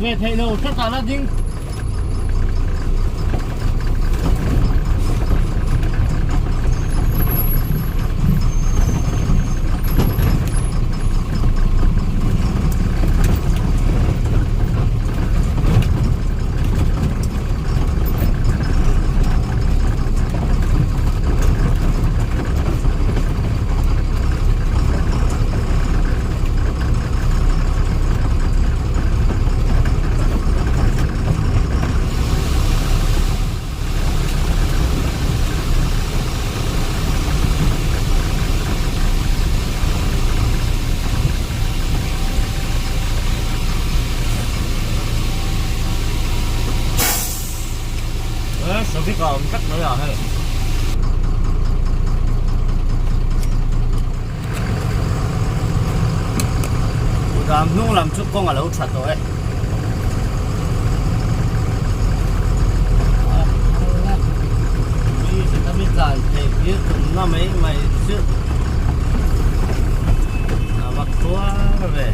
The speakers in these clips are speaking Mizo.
ve theih lo tlat ah la ding. Savik a awm tlat mai a hei. Kudam hnung lam chu kawng a lo tha tawh e. Mi zeta mi tlan theih tir tumna mai mai chu a va khuar ve.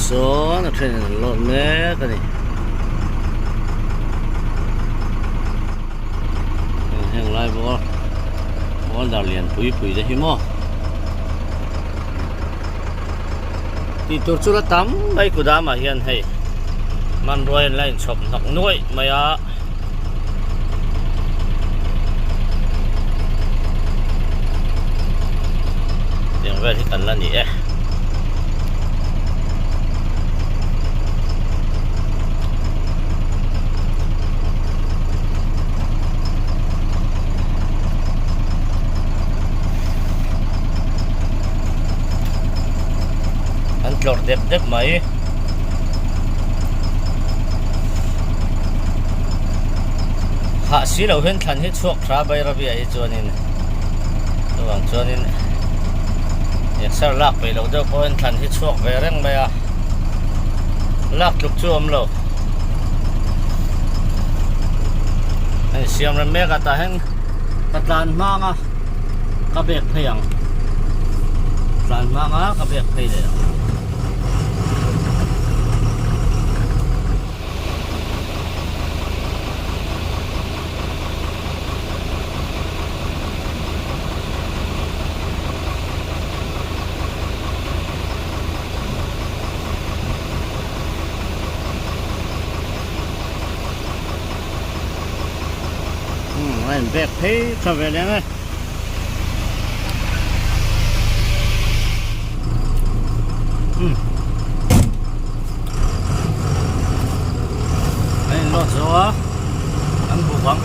Sawn a then in an lawt mek a ni. Heng lai bawk boulder lian pui pui te hi maw tih tur chu la tam mai kudam ah hian hei hmanrua in la inchhawp hnawk nuaih mai a tiang vel hi kan la ni e. An tlawrh dep dep mai. Hah si lo hian thlan hi chhuak tha Bairabi ah hi chuanin chuvang chuanin exer lak peih loh deuh pawhin thlan hi chhuak ve reng mai a lak tluk chu a awm lo. Hei siam rem mek a tah hian ka tlan hmang a ka bek phei ang tlan hmang a ka bek phei leh ang. A in bek phei tha ve leng e. A in lawt zo a an buk ang.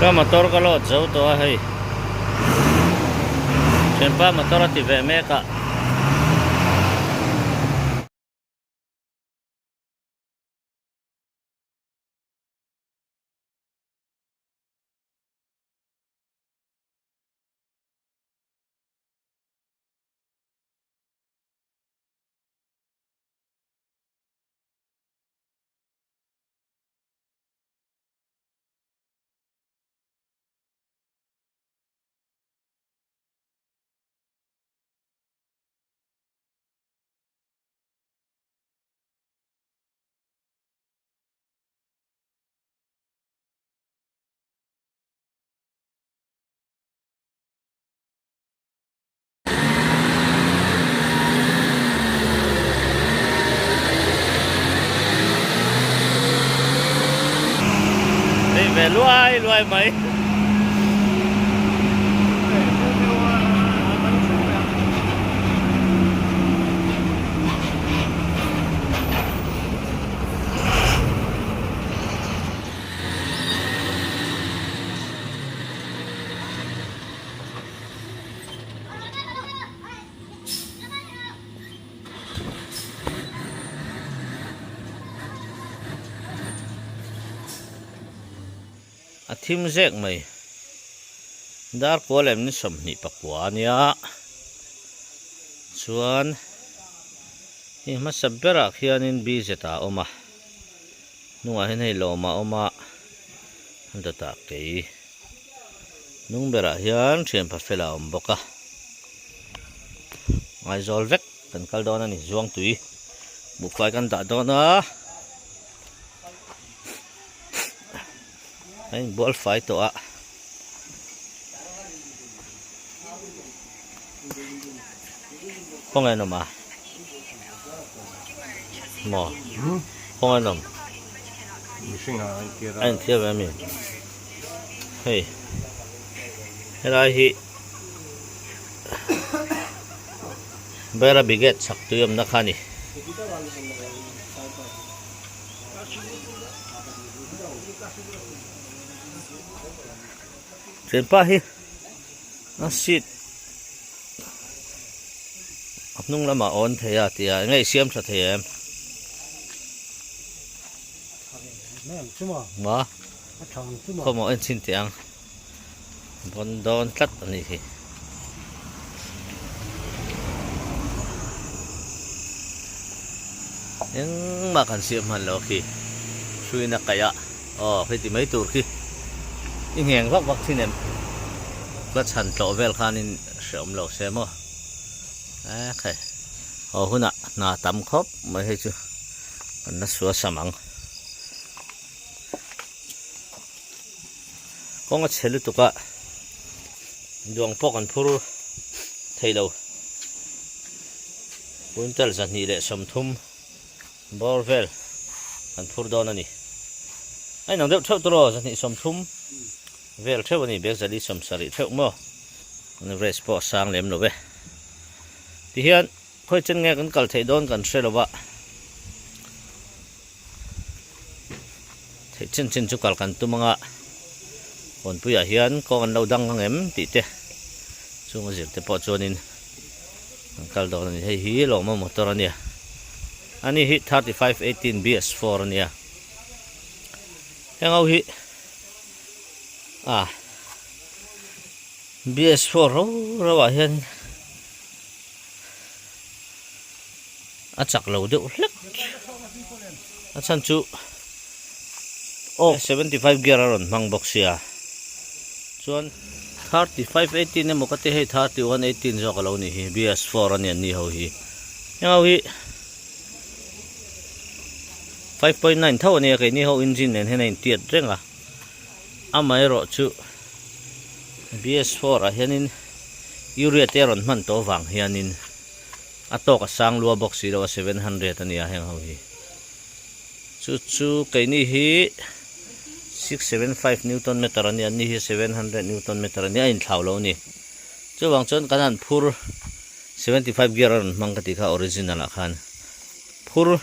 Ka motor ka load zo tawh a hei thianpa motor a ti ve mek a. luai luai mai. A thim zek mai. Dar kua lem ni 24 a nia. Chuan hei hmasa berah khianin BZ a awm a. Hnungah hian hei lawm a awm a. A dawtah kei hnung berah hian thianpa fel a awm bawk a. Ngaizawl vek kan kal dawn a ni Zuangtui buhfai kan dah dawn a a inbual fai tawh a. Khawnge an awm a? Maw? Khawnge an awm? Mihring ah a inthiar a. A inthiar ve ami? Hei helai hi Bairabi gate chhak tui awmna kha a ni. Thianpa hi a seat a hnung lamah a awn thei a tih a enge i siam tha thei em? Ma khawmaw en chhin teh ang bawn dawn tlat a nih hi. Engmah kan siam hman lo khi hruina kaih a aw khi ti mai tur khi i ngheng vak vak thin em ka chhan tlawh vel khanin hreawm lo se maw e khai haw hunah hna tam khawp mai hei chu kan la sual sam ang kawng a chhe lutuk a duang pawh kan phur thei lo. Quintal 230 bawr vel kan phur dawn a ni. A inang deuh theuh tur aw, 230 vel theuh a ni, bag 470 theuh maw? An average pawh a sang lem lo ve. Tihian khawi chen nge kan kal theih dawn kan hre lo va, theih chin chin chu kal kan tum anga kawnpuiah hian kawng an lo dang ang em tih te chung a zir te pawh chuanin an kal dawn a ni. Hei hi lawma motor a nia ani hi 3518 BS4 a nia heng ho hi ah BS4 ro ro ah hian a chak lo deuh hlek a chhan chu aw 75 gear a rawn hmang bawk sia chuan 35 18 emaw ka ti hei 31 18 zawk a lo ni hi BS4 a ni an ni ho hi heng ho hi 5.9 tho a nia keini ho engine nen hian a intiat reng a amaherawh chu BS4 ah hianin urea te a rawn hman tawh avang hianin A tawk a sang lua bawk si lo a 700 a nia heng ho hi. Chu chu keini hi 675 newton meter a nia ni hi 700 newton meter a nia a inthlau lo a ni. Chuvang chuan kan han phur 75 gear a rawn hmang ka tih kha original ah khan phur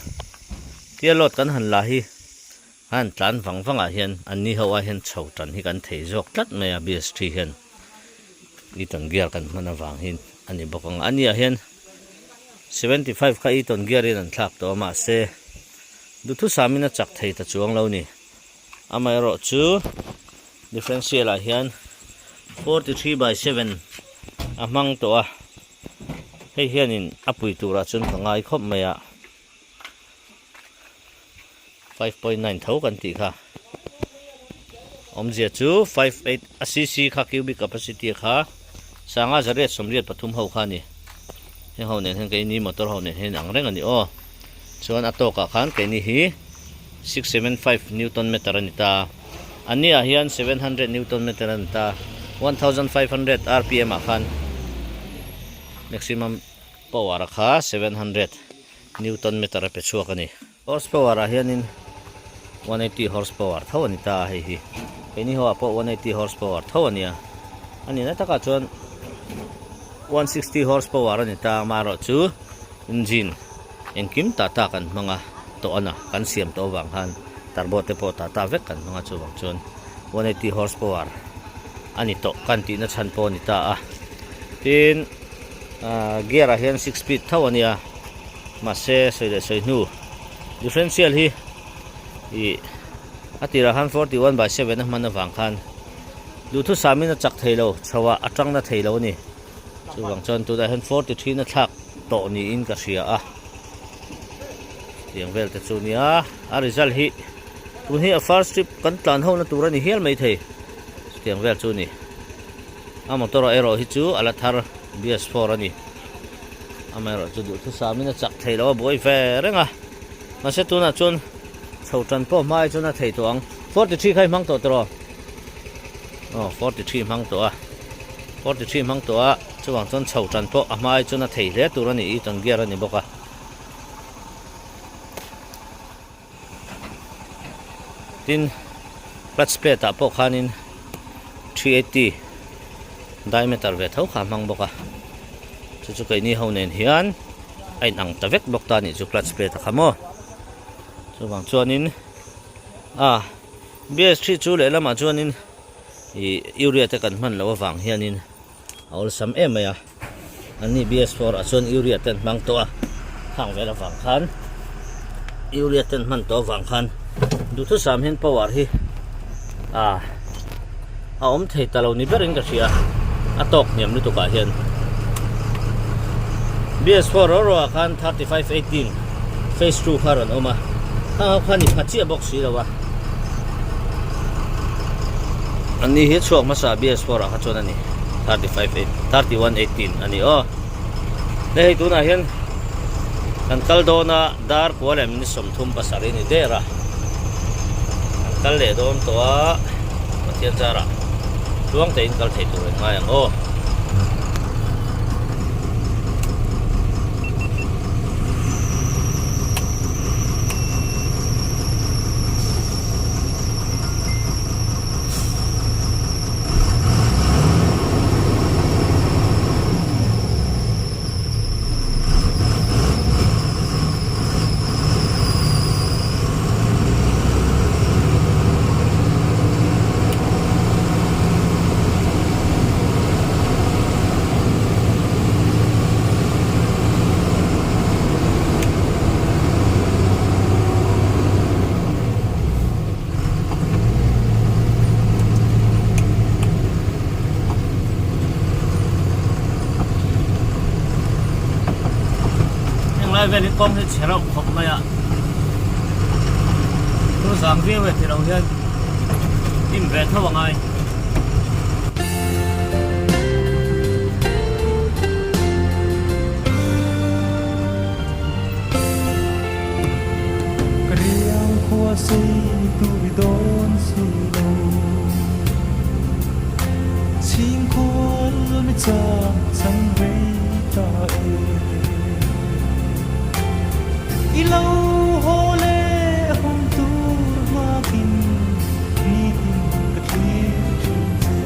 tia load kan han la hi a han tlan vang vang ah hian an ni ho ah hian chho tan hi kan thei zawk tlat mai a BST hian. Eaton gear kan hman avang hi a ni bawk ang. A niah hian 75 kha Eaton gear in an thlak tawh a mahse duhthusamin a chak thei ta chuang lo ni. Amaherawh chu differential ah hian 43 by 7 a hmang tawh a, hei hianin a pui turah chuan ka ngai khawp mai a. 5.9 tho kan tih kha awmzia chu 58 a cc kha cubic capacity kha sanga zariat sawmriat pathum ho kha a ni heng ho nen hian keini motor ho nen hian ang reng a ni aw chuan a tawkah khan keini hi 675 newton meter a ni ta a ni ah hian 700 newton meter a ni ta 1500 rpm ah khan maximum power kha 700 newton meter a pe chhuak a ni. Horse power ah hianin 180 horsepower tho a ni ta a hei hi. Keini ho ah pawh 180 horsepower tho a nia. A nihna takah chuan 160 horsepower a ni ta a, amaherawhchu engine engkim tata kan hmang a tawh a na, kan siam tawh avang khan turbo te pawh tata vek kan hmang a, chuvang chuan 180 horsepower a ni tawh kan tihna chhan pawh a ni ta a. Tin, gear ah hian six speed tho a nia, mahse sawi leh sawi hnu differential hi ih a tirah khan 41 by 7 a hman avang khan duhthusam in a chak thei lo chho ah a tang na thei lo a ni. Chuvang chuan tunah hian 43 na thlak tawh niin ka hria a, tiang vel te chu nia a result hi tun hi a first trip kan tlan ho na tur a ni hial mai thei chutiang vel chu a ni. A motor ah erawh hi chu a la thar BS4 a ni. Amaherawh chu duhthusam in a chak thei lo a buai ve reng a. Mahse tunah chuan chho tan pawh hma ai chuan a thei tawh ang. 43 kha i hmang tawh tiraw? Aw 43 hmang tawh a. 43 hmang tawh a chuvang chuan chho tan pawh a hma ai chuan a thei hle tur a ni i tawn gear a ni bawk a. Tin clutch plate ah pawh khanin 380 diameter ve tho kha a hmang bawk a chu chu keini ho nen hian a inang ta vek bawk ta a nih chu clutch plate a kha maw chuvang chuanin a BS3 chu lehlamah chuanin ih urea te kan hman loh avang hianin a awlsam em mai a anni BS4 ah chuan urea te an hmang tawh a khang vel avang khan urea te an hman tawh avang khan duhthusam hian power hi ah a awm thei ta lo ni berin ka hria a tawk hniam lutuk ah hian BS4 ro ro ah khan 3518 phase 2 kha rawn awm a khang ho khan i pha chiah bawk si lo a Anni hi chhuak hmasa BS4 ah kha chuan a ni 35 8 31 18 a ni aw le hei tunah hian kan kal dawn a dar kua leh minute 37 a ni der a kan kal leh dawn tawh a Pathian zarah tluang te in kal thei tur in ngai ang aw. Heng lai vel hi kawng hi chhe reuh khawp mai a thu zang viau e tilo hian hnim ve tho a ngai. Ka riang khua sei tur i dawn si lo Chhing khual mi chang chang rei ta e I lo haw leh hun tur hmakin nitin ka thlir thin che.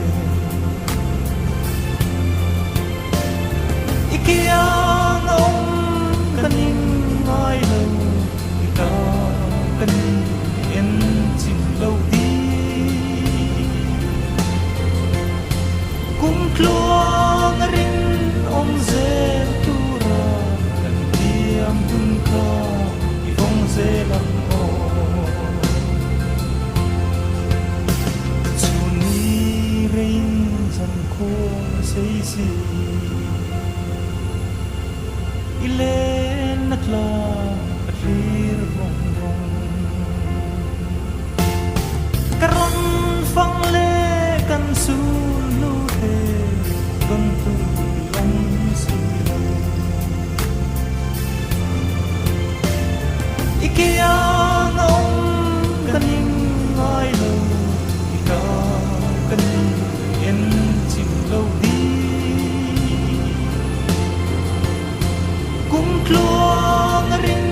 I kiang a awm ka ning ngai lo, i ta ka ni en chin lo ti. Kum tluang a rin awm zel tura kan thiam hun kha i vawng zel ang aw. Chhun ni rein zan khua sei si i len na tlang ka thlir vawng vawng. Ka rawn fang le kan sul hnu te dawn tu i awm si lo. I kiang a awm ka ning ngai lo i ta ka ni en chim lo di. Kum tluang a rin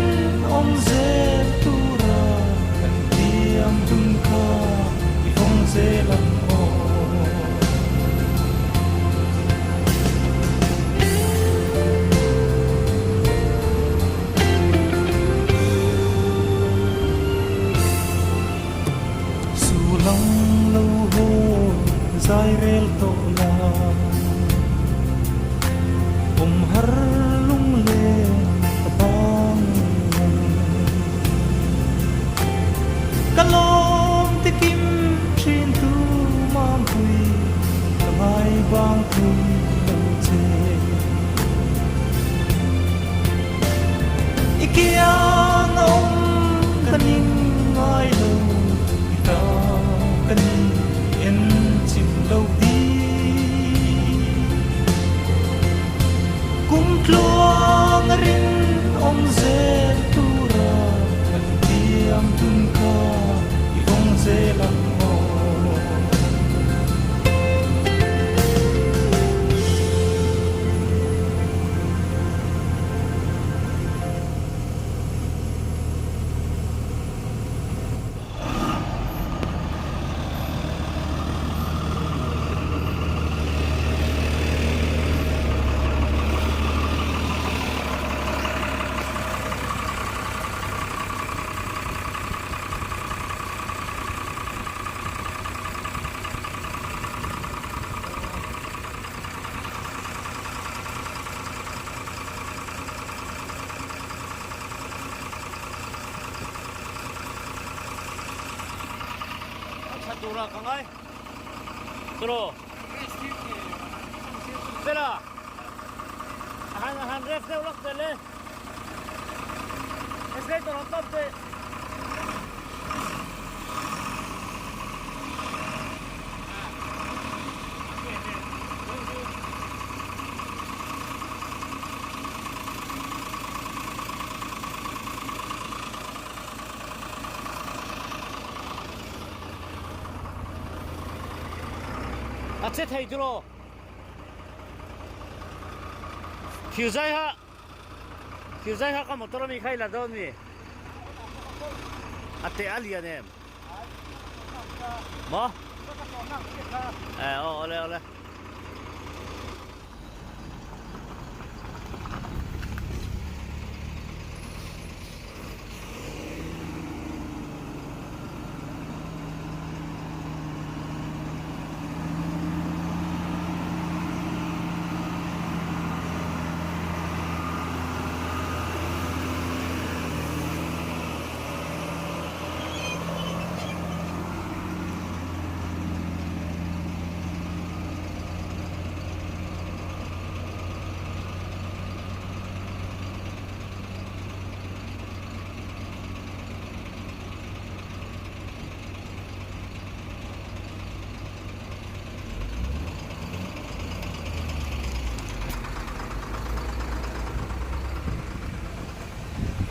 awm zel tura kan tiam. turah ka ngai. Tiraw? Fela! A han a han ref deuh lawk tel e. Accelerator an pump teh. A che thei tiraw? Thil zai ha thil zai ha ka motor ami kha i la dawn mi? A teh a lian em? Maw? Eh aw awle awle.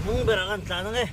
Hnung berah kan tlan ang e.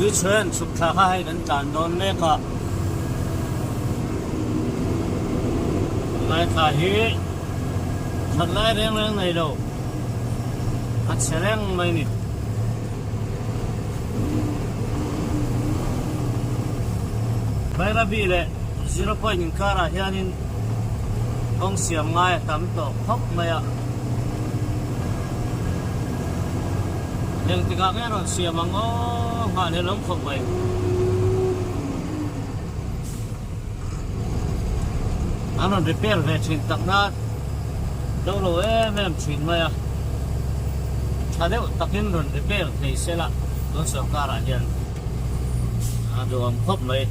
Tuichhuan chhuk thla kha hei kan tlan dawn mek a, ngaithla hi that lai reng reng nei lo a chhe reng mai a ni. Bairabi leh Zero Point inkarah hianin kawng siam ngai a tam tawh khawp mai a. Engtikah nge rawn siam ang aw nghahhlelh awm khawp mai. An rawn repair ve thin tak na do lo em em thin mai a. Tha deuh takin rawn repair thei se la tun sorkar ah hian a duhawm khawp mai.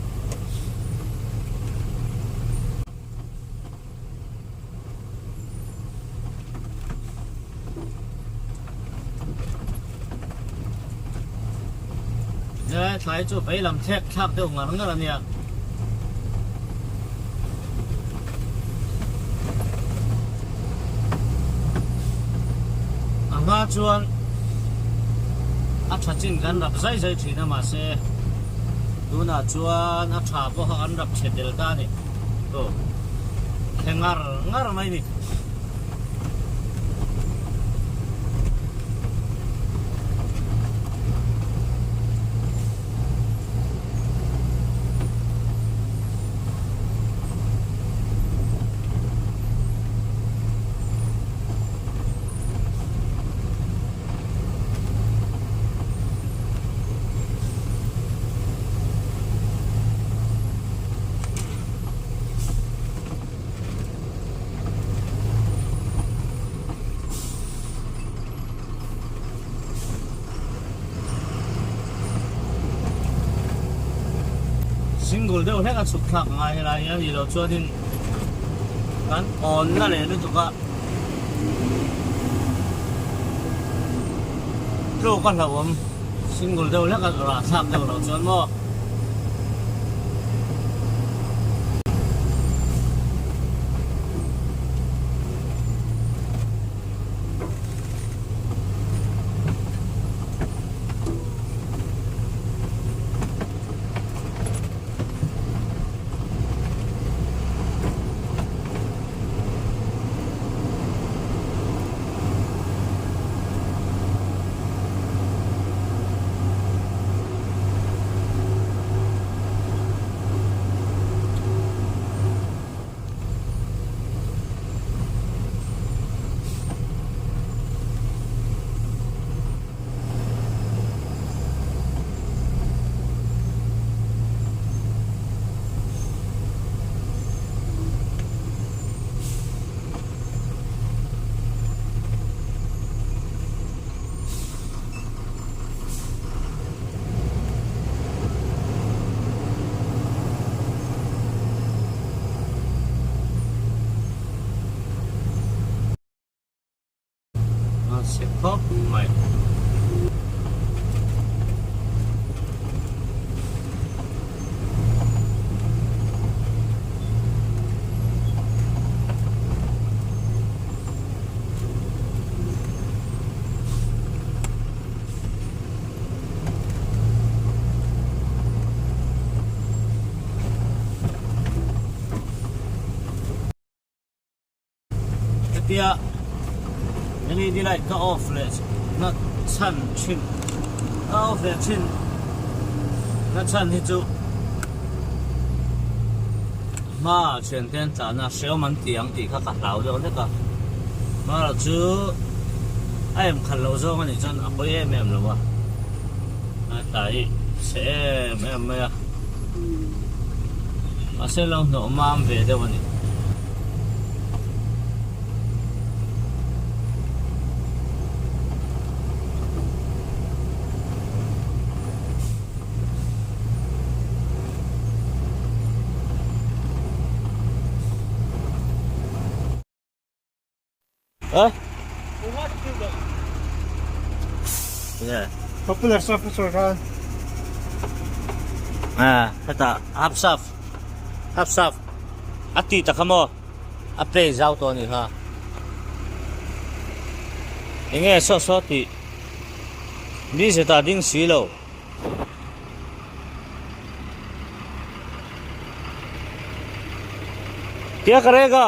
He thlai chu vei lam thlek thlak deuh ngar ngar a nia. A hma chuan. A tha chin kan rap zai zai thin a mahse tunah chuan a tha pawh kha kan rap chhe tel ta a ni. Aw thla ngar ngar mai a ni. Single deuh hlek a chhuk thlak ngai helai hi a nih loh chuanin kan awnna leh lutuk a tluk a hlauhawm single deuh hlek a rah thlak deuh loh chuan maw. A chhe khawp mai. Hetia LED light ka off leh na chhan thin ka off leh thin na chhan hi chu hma thian te an tlan a hreawm an ti ang tih kha ka hlau deuh hlek a hmara chu a em khalh loh zawng a nih chuan a pawi em em lo a a tlai chhe em em mai a. Mahse lo hnawh mam ve deuh a ni. Eh? Yeah. Popular saf na sawi khan. Ah, heta half saf. Half saf. A ti tak kha maw? A play zau tawh a nih kha. Enge saw saw tih. Mi zeta ding si lo. Kia karega.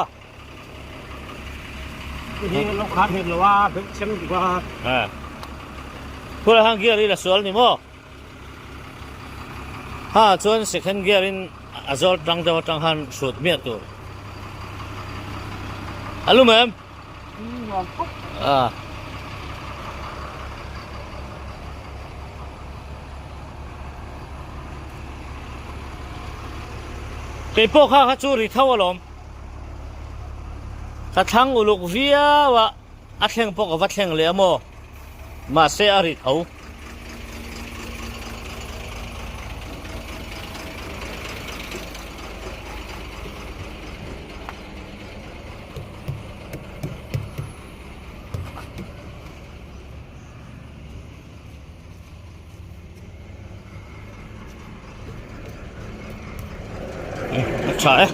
Khulai han gear hi la sual ni maw? Ha chuan second gear in a zawl tang deuh atang khan hrut miah tur. A lum em? Ah. Kei pawh kha kha chu ri tho alawm. Ka thlang uluk viau a, a thleng pawh ka va thleng leh a maw? Mahse a ri tho. A tha e.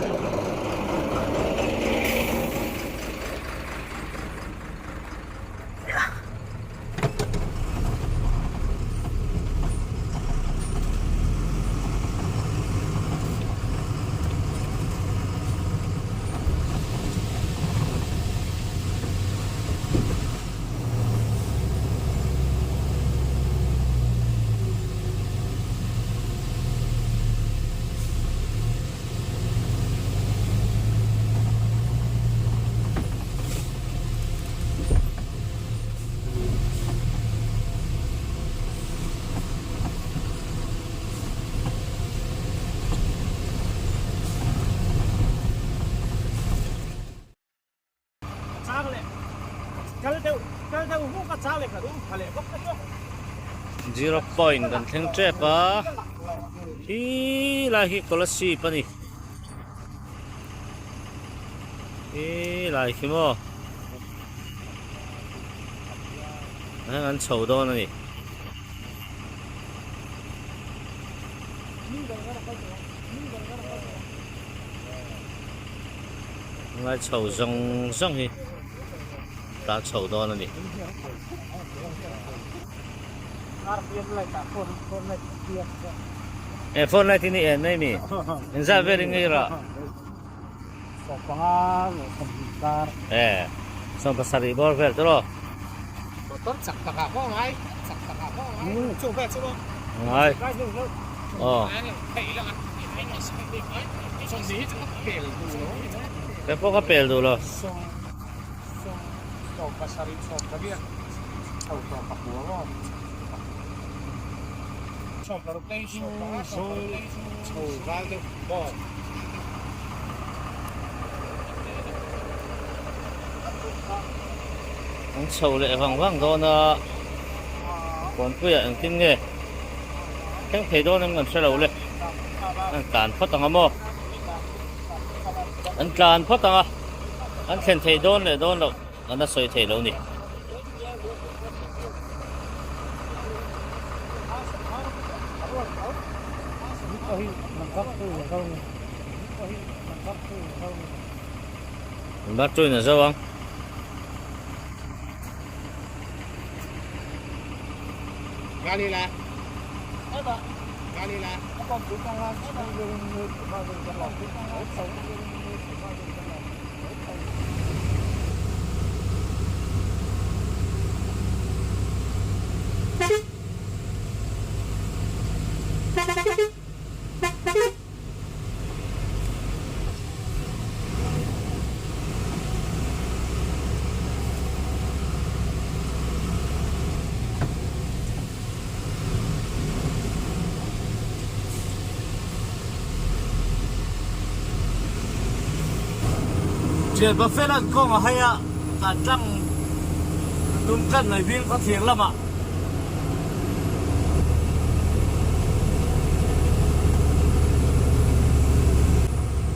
Zero point kan thleng tep a khi lai khi Kolasib a ni khi lai khi maw heng an chho dawn a ni. Ngai chho zawng zawng hi tlan chho dawn a ni. E phone light hi ni en mai mi engzat vel in nge rah e 70 bawr vel chu rawh ngai aw kei pawh ka pel duh lo. An chho leh vang vang dawn a kawnpuiah engtin nge thleng thei dawn em kan hre lo le an tlan phawt ang a maw an tlan phawt ang a an thlen thei dawn leh dawn loh an la sawi thei lo ni. Battery na zo ang. Thianpa Felan kawng a hai a, kan tlang tum tlat mai bing khaw thir lamah.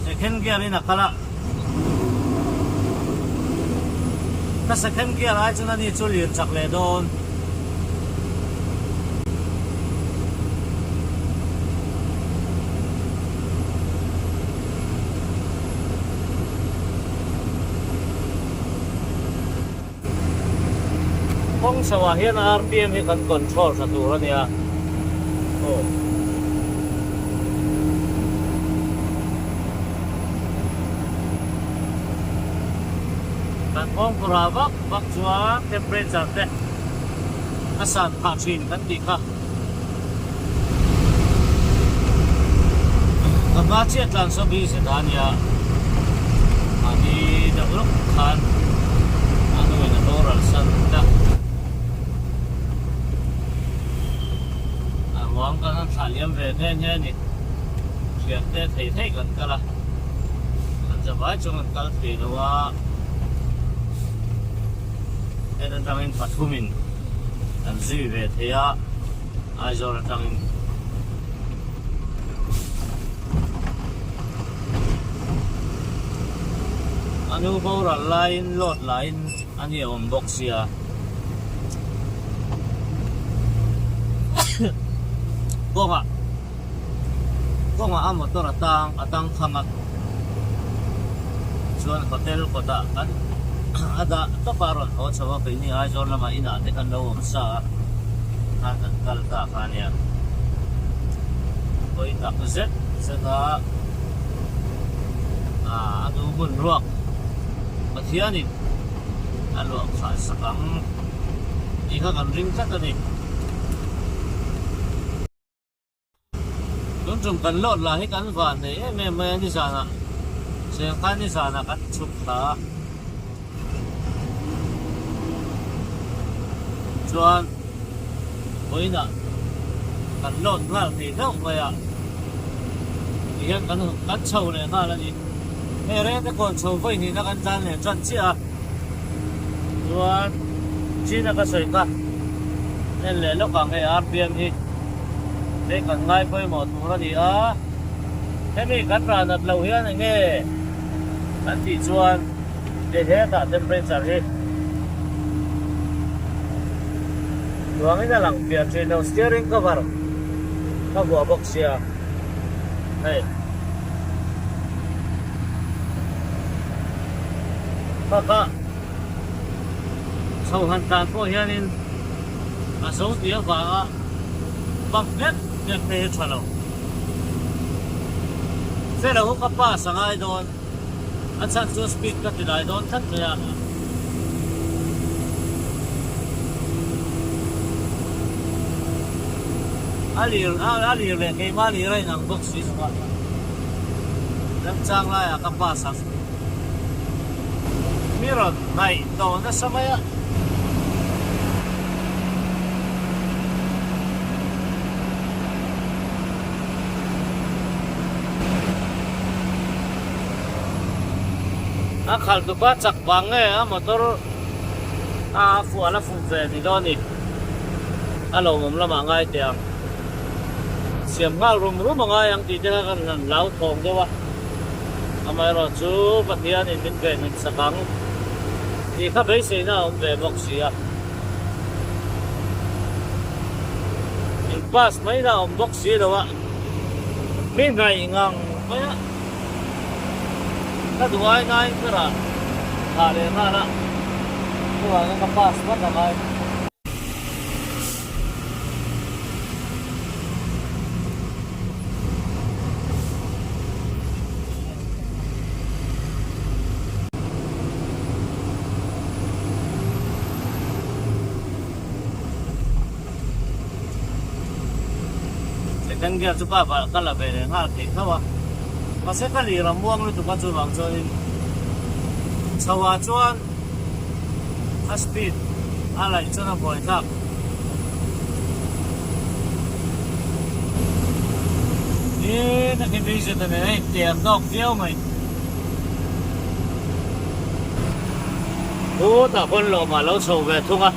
Second gear in a kal a, ka second gear ai chuan ani chu lir chak leh dawn. Kawng chho ah hian rpm hi kan control tha tur a nia aw. Kan kawng phurh vak vak chuan temperature te a san phah thin kan tih kha. Ka hma chiah tlan saw busy ta ania mahni deuh lawk khan a hnuin a boral san ta a ruang kan han thlah liam ve nghe nghe a ni thian te thei thei kan kal a kan zavai chuan kan kal thei lo a heta tangin pathumin kan zui ve thei a Aizawl atangin. A nu boral laiin load laiin a ni awm bawk sia. Kawngah kawngah a motor a tang a tang khang a chuan hotel kawtah kan a dah tawp a rawn haw chho a keini Aizawl lamah inah te kan lo awm sa a khan kan kal ta kha ania hawi tak zet zet a a nu hmun ruak Pathianin a luah khah sak ang tih kha kan ring tlat a ni. Tun tum kan lawt lah hi kan van nei em em mai a nizanah cheng khan nizanah kan chhuk thla a chuan vawiinah kan lawt nghal thei hlauh mai a tihian kan kan chho leh nghal a ni hei reng te kawn chho vawihnihna kan tlan leh tan chiah a chuan. Nichina ka sawi kha en leh lawk ang hei RPM hi hei kan ngai pawimawh tur a ni a, hemi kan rah nat loh hian eng nge kan tih chuan hei hetah temperature hi duangin a lang piah thin lo steering cover ka vuah bawk sia hei. Bakah chho han tlan pawh hianin a zo tih avanga bang vek vek te hi a tha lo. Fela ho ka pass a ngai dawn, a chhan chu speed ka ti lai dawn tlat mai a. A lir a lir leh keimah lir a inang bawk si lo a, remchang laiah ka pass ang. Mi rawn hnaih tawh nasa mai a. A khalh tupa chak vang nge a motor a fuh a la fuh ve ni dawn ni. A lawmawm lamah ngai teh ang. Siam nghal rum rum a ngai ang tih te kha kan han hlau thawng deuh a. Amaherawh chu Pathianin min ve hnem sak ang tih kha beiseina a awm ve bawk si a. In pass mai na a awm bawk si lo a, mi hnaih ngang mai a, ka duh ai nain ka rah thah leh nghal a, chuvangin ka pass vat a ngai. Second gear chu ka ka la ve leh nghal thei tho a, mahse ka lir a muang lutuk a chuvang chuanin chho ah chuan a speed a laih chuan a buai thlak. Ni takin vision a nen a intiam dawk viau mai. Chutah khawn lawma a lo chho ve thung a,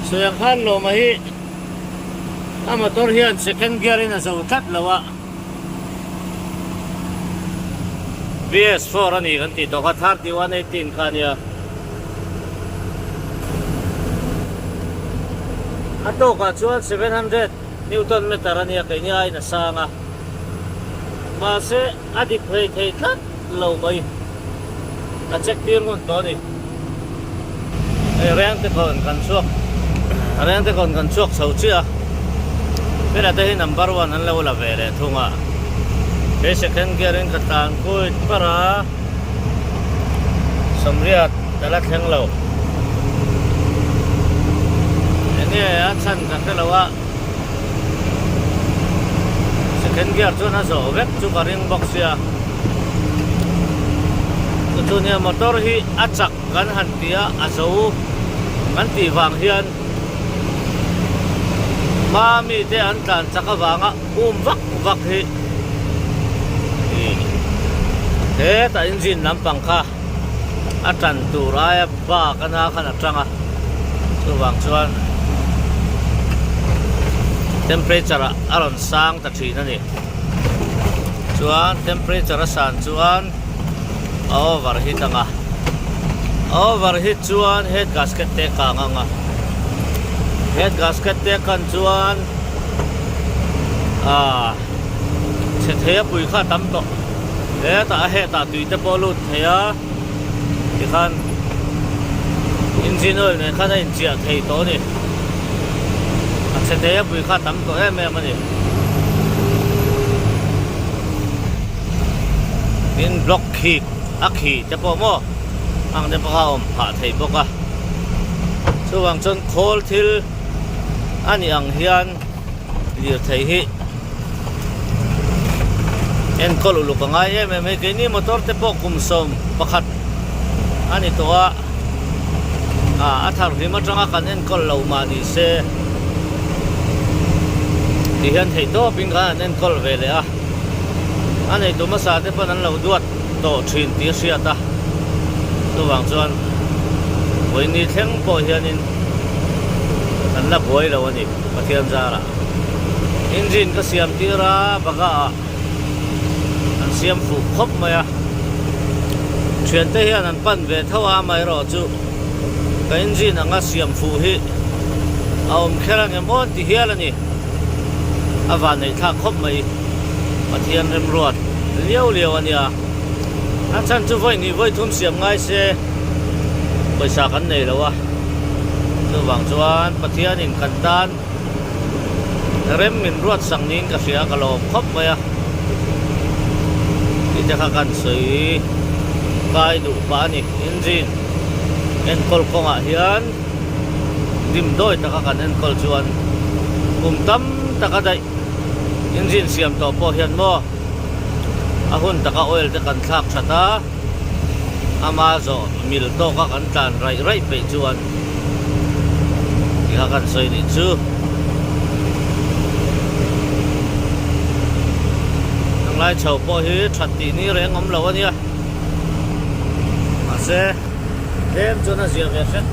sawiang khan lawma hi a motor hian second gear in a zo tlat lo a, BS4 a ni kan tih tawh kha 3118 kha a nia. A tawkah chuan 700 Newton meter a nia keini aiin a sang a, mahse a dik hlei thei tlat lo mai. A check tir ngun tawh a ni. Hei Rengtekawn kan chhuak Rengtekawn kan chhuak chho chiah a, hela te hi number one an lo la ve leh thung a, kei second gear in ka tlan kuit par a, Sawmriat ka la thleng lo. Enge a chhan ka hre lo a, second gear chuan a zawh vek chu ka ring bawk sia. Chuchunia motor hi a chak kan han ti a, a zo kan tih vang hian hma mite an tlan chak avanga um vak vak hi hetah engine lampang kha a tan tur aia bak a na khan a tang a chuvang chuan temperature ah a rawn sang ta thin a ni chuan temperature a san chuan a over heat ang a a over heat chuan head gasket te a kang ang a head gasket te a kan chuan ah chhe thei a pui kha a tam tawh hetah a hetah tui te pawh a lut thei a tikhan engine oil nen khan a inchiah thei tawh a ni a chhe thei a pui kha a tam tawh em em a ni tin block khi a khi te pawh maw ang te pawh kha a awm phah thei bawk a chuvang chuan khawl thil a nih ang hian lirthei hi enkawl uluk a ngai em em hei keini motor te pawh kum 11 a ni tawh a ah a thar hlim atanga kan enkawl lo mah ni se ti hian theih tawp in khan an enkawl ve leh a a neitu hmasa te pawn an lo duat tawh thin tih a hriat a chuvang chuan. Vawiin ni thleng pawh hianin kan la buai lo a ni Pathian zarah. Engine ka siam tir a Bagha ah an siam fuh khawp mai a. Thiante hian an pan ve tho a amaherawhchu ka engine anga siam fuh hi a awm kher ang em aw an ti hial a ni. A van neih thlak khawp mai Pathian remruat liau liau a nia. A chhan chu vawi hnih vawi thum siam ngai se pawisa kan nei lo a, chuvang chuan Pathianin kan tan rem min ruat sak niin ka hria ka lawm khawp mai a, tih te kha kan sawi kai duh pah a ni. Engine enkawl kawngah hian dimdawi taka kan enkawl chuan kum tam taka daih engine siam tawh pawh hian maw a hun taka oil te kan thlak that a, ama zawh mil tawka kan tlan raih raih peih chuan tikha kan sawi nih chu. Tunlai chho pawh hi that tih ni reng awm lo a nia. Mahse tlem chuan a zia ve hret.